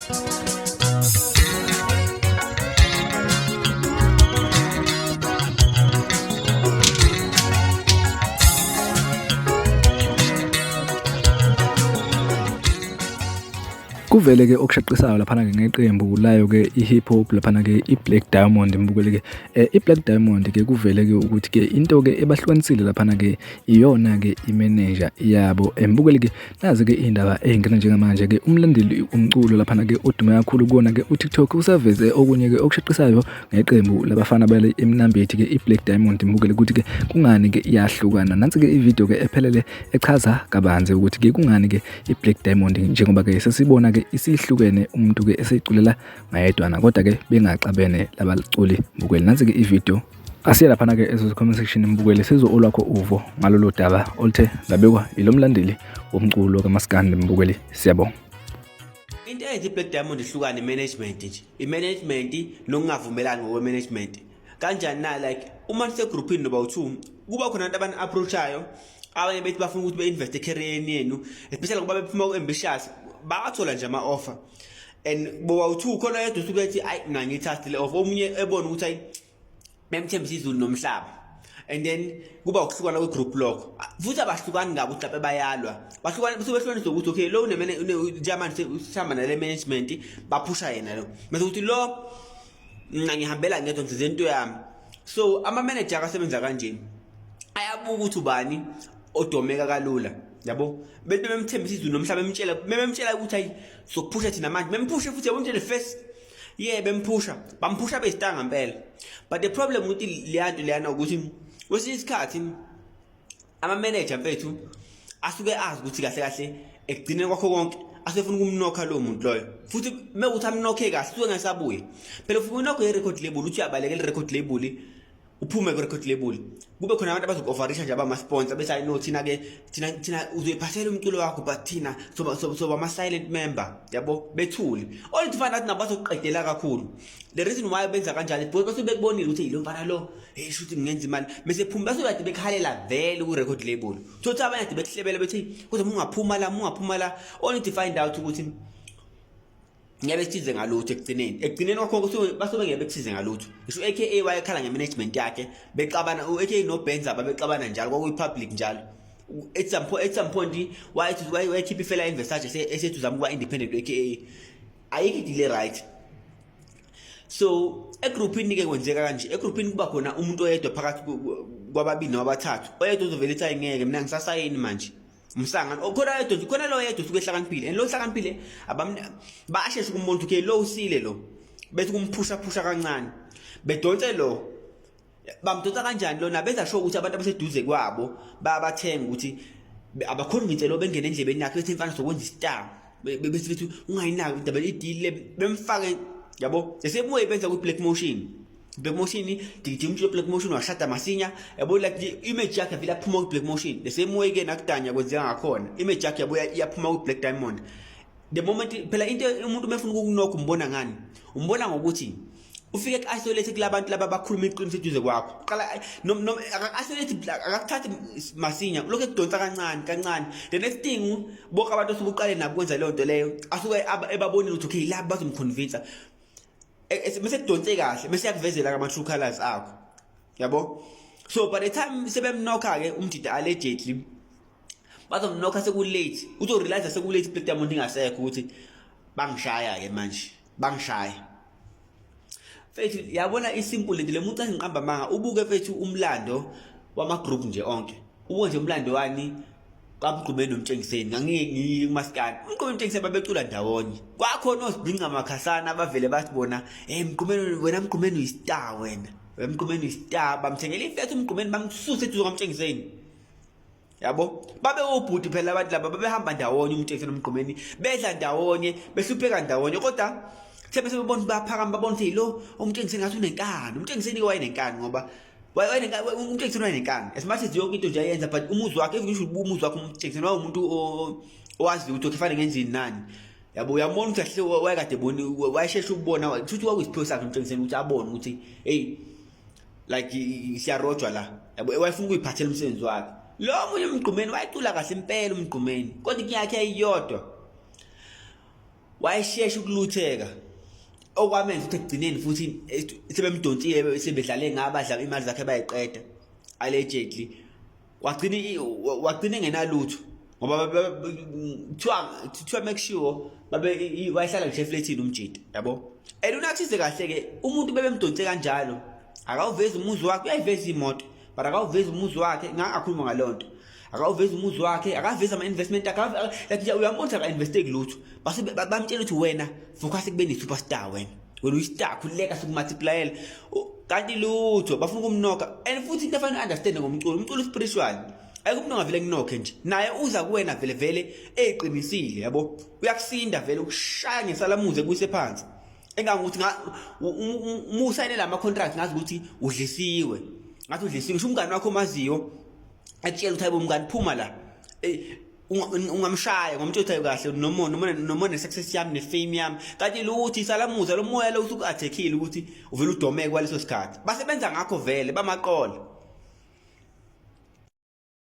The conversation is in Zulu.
Kuvele ke okushaqisayo laphana ke ngeqembu layo ke i-hip hop laphana ke i-Black Diamond mbukeli ke eh, i-Black Diamond ke kuvele ke ukuthi ke into ke ebahlukanisile laphana ke iyona ke i-manager yabo eh, mbukeli ke Nazi ke iy'ndaba ey'ngena njengamanje ke umlandeli umculo laphana ke odume kakhulu kuwona ke uTikTok usaveze okunye ke okushaqisayo ngeqembu labafana bale eMnambithi ke iBlack Diamond mbukele ukuthi ke kungani ke iyahlukana. Nansi ke ivideo ke ephelele echaza kabanzi ukuthi ke kungani ke iBlack Diamond njengoba ke sesibona ke isihlukene umuntu ke eseyiculela ngayedwana kodwa ke bengaxabene labaculi mbukele. Nansi ke ivideo Asiye laphana-ke ezo comment section mbukele sizwe olwakho uvo ngalolu daba oluthe labekwa yilo mlandeli womculo kamaskandi mbukeli siyabonga. Into eyenza i-Black Diamond ihlukane i-management nje i-management nokungavumelani ngokwe-management kanjani na like uma nisegruphini noba u-two kuba khona abantu abani-approach-ayo abanye bethi bafuna ukuthi be-investe ecareer yenu especially ngoba bephuma ku-ambitious bayathola nje ama-offer and boba u-two khona yedwa usuke ethi ayi mina ngiyithathe le offer omunye ebone ukuthi ayi bemthembisa izulu nomhlaba and then kuba ukuhlukana kwe-group lokho futhi abahlukani ngabo ukuthi lapha bayalwa bahlukana bese behlukaniswa ukuthi okay lo njengamanje sihamba nale management baphusha yena lo bese ukuthi lo mina ngihambela ngedwa ngizenza into yami so ama-manager akasebenza kanje ayabuka ukuthi ubani odomeka kalula yabo bethi bemthembisa izulu nomhlaba bemtshela bemtshela ukuthi ayi sokuphusha thina manje bemphushe futhi yabo mtshele first yeah bemphusha bamphusha besitanga ngempela but the problem ukuthi leyanto leyana ukuthi kwesinye isikhathi ama-manager mfethu asuke azi ukuthi kahle kahle ekugcineni kwakho konke asefuna ukumnokha lowo muntu loyo futhi mekuthi amnokhe kahle suke ngesabuye phela ufuna unokho i-record label uthi uyabalekela i-record label uphume ku-record label kube khona abantu abazoku-ofarisha nje abama-sponsor bethi hayi no thina-ke thina thina uzoyiphathela umculo wakho but thina soba soba ama-silent member yabo bethule only to find out nabo bazokuqedela kakhulu the reason why benza kanjalo because basuke bekubonile ukuthi yilo mfana lo hey shuthi ngingenza imali bese phuma basuke kade bekhalela vele ku-record label thothi abanye kade bekuhlebela bethi kodwa mungaphuma la mungaphuma la only to find out ukuthi ngeke besize ngalutho ekugcineni ekugcineni kwakho kusuke basuke ngeke bekusize ngalutho ngisho u-AKA wayekhala nge-management yakhe bexabana u-AKA noBenza babexabana njalo kwakuyi-public njalo at some point at some point wayethi wayekhipha ifela in-Versace esethi uzama ukuba independent u-AKA ayikho idile right so egroupini ke kwenzeka kanje egroupini kuba khona umuntu oyedwa phakathi kwababili noma abathathu oyedwa uzovela ethi ayingeke mina ngisasayini manje umsangano oh, khona yedwa khona lo yedwa usuke ehlakaniphile and lo hlakaniphile bayashesha ukumbona ukuthi lo usile lo bethi kumphusha phusha kancane bedonse lo bamdonsa kanjani lona benza sure ukuthi abantu abaseduze kwabo bayabathenga ukuthi abakhonvinse lo bengene endlebeni yakhe bethi mfana sokwenza istar bese bethi ungayinaki indaba idile bemfake yabo sesebuye benza kwi-black motion Black Motion digijima umtsho Black Motion washada masinya yabo like image yakhe vele aphuma ku Black Motion the same way ke nakudanya kwenzeka ngakhona image yakhe yabo iyaphuma ku Black Diamond the moment phela into umuntu mefuna ukukunokha umbona ngani umbona ngokuthi ufike ku-isolate kulabantu laba bakhuluma iqiniso eduze kwakho qala no aka-isolate akakuthathi masinya lokhu ekudonsa kancane kancane the next thing bonke abantu osuke uqale nabo kwenza leyo nto leyo asuke ebabonile ukuthi okay laba bazomconvince E, e, bese kudonse kahle bese yakuvezela ama true colors akho yabo so by the time sebemnokha ke umjida allegedly bazomnokha seku late uzo realize seku late Black Diamond ingasekho ukuthi bangishaya ke manje bangishaya mfethu yabona isimple lento le muntu asingiqamba amanga ubuke mfethu umlando wama group nje onke ubuke nje umlando wani kaMgqumeni noMtshengiseni ngangiye ngiye kumaskandi uMgqumeni noMtshengiseni babecula ndawonye kwakhona osibhinca makhasana abavele bathi bona hey Mgqumeni wena Mgqumeni uyistar wena wena Mgqumeni uyistar bamthengela ifethu uMgqumeni bamsuse eduze kwaMtshengiseni yabo babe obhuti phela abantu laba babehamba ndawonye uMtshengiseni noMgqumeni bedla ndawonye behlupheka ndawonye kodwa sebe sebebona baphakama babona ukuthi lo uMtshengiseni ngathi unenkani uMtshengiseni ke wayenenkani ngoba umtshengiseni wayenenkani as much as yonke into nje ayenza but umuzi wakhe even ngisho umuzi wakhe umtshengiseni wawumuntu owaziyo ukuthi okay fanele ngenzeni nani yabo uyambona ukuthi kahle wayekade ebona wayeshesha ukubona futhi kwakuyisiphiwo sakhe umtshengiseni ukuthi abone ukuthi hey like siyarojwa la yabo wayefuna ukuyiphathela umsebenzi wakhe lo munye umgqumeni wayecula kahle impela umgqumeni kodwa inkinga yakhe yayiyodwa. Wayeshesha ukulutheka okwamenza ukuthi ekugcineni futhi sebemdonsile, sebedlale ngabadla imali zakhe bayiqeda allegedly. Wagcina engenalutho ngoba kuthiwa make sure babe wayehlala ngisho eflethini umjita, yabo. And unathize kahle-ke umuntu bebemdonse kanjalo, akawuvezi umuzi wakhe, uyayiveza imoto but akawuvezi umuzi wakhe. Ngangakhuluma ngaleyo nto, akawuvezi umuzi wakhe, akavezi ama-investment akhe, like nje uyambona ukuthi aka-investe kulutho. Base bamtshela ukuthi wena focus ekubeni i-superstar, wena uyi-star, khululeka, sikumultiplyela, kanti lutho, bafuna ukumnokha. And futhi into efanele understand ngomculo, umculo spiritual, ayikho umuntu ongavele kunokhe nje, naye uza kuwena vele vele eqinisile, yabo, uyakusinda vele, ukushaya ngesalamuzi ekuyise phansi, engangokuthi uma usayinela ama-contract ngazi ukuthi udlisiwe, ngathi udlisiwe. Ngisho umngani wakho omaziyo akutshela ukuthi hayibo mngani, phuma la, ungamshaya, ngamtshela ukuthi kahle noma noma ne-success yami ne-fame yami, kanti luthi isalamuza lo moya lo usuku-attack-ile ukuthi uvele udomeke kwaleso sikhathi. Basebenza ngakho vele, bamaqola.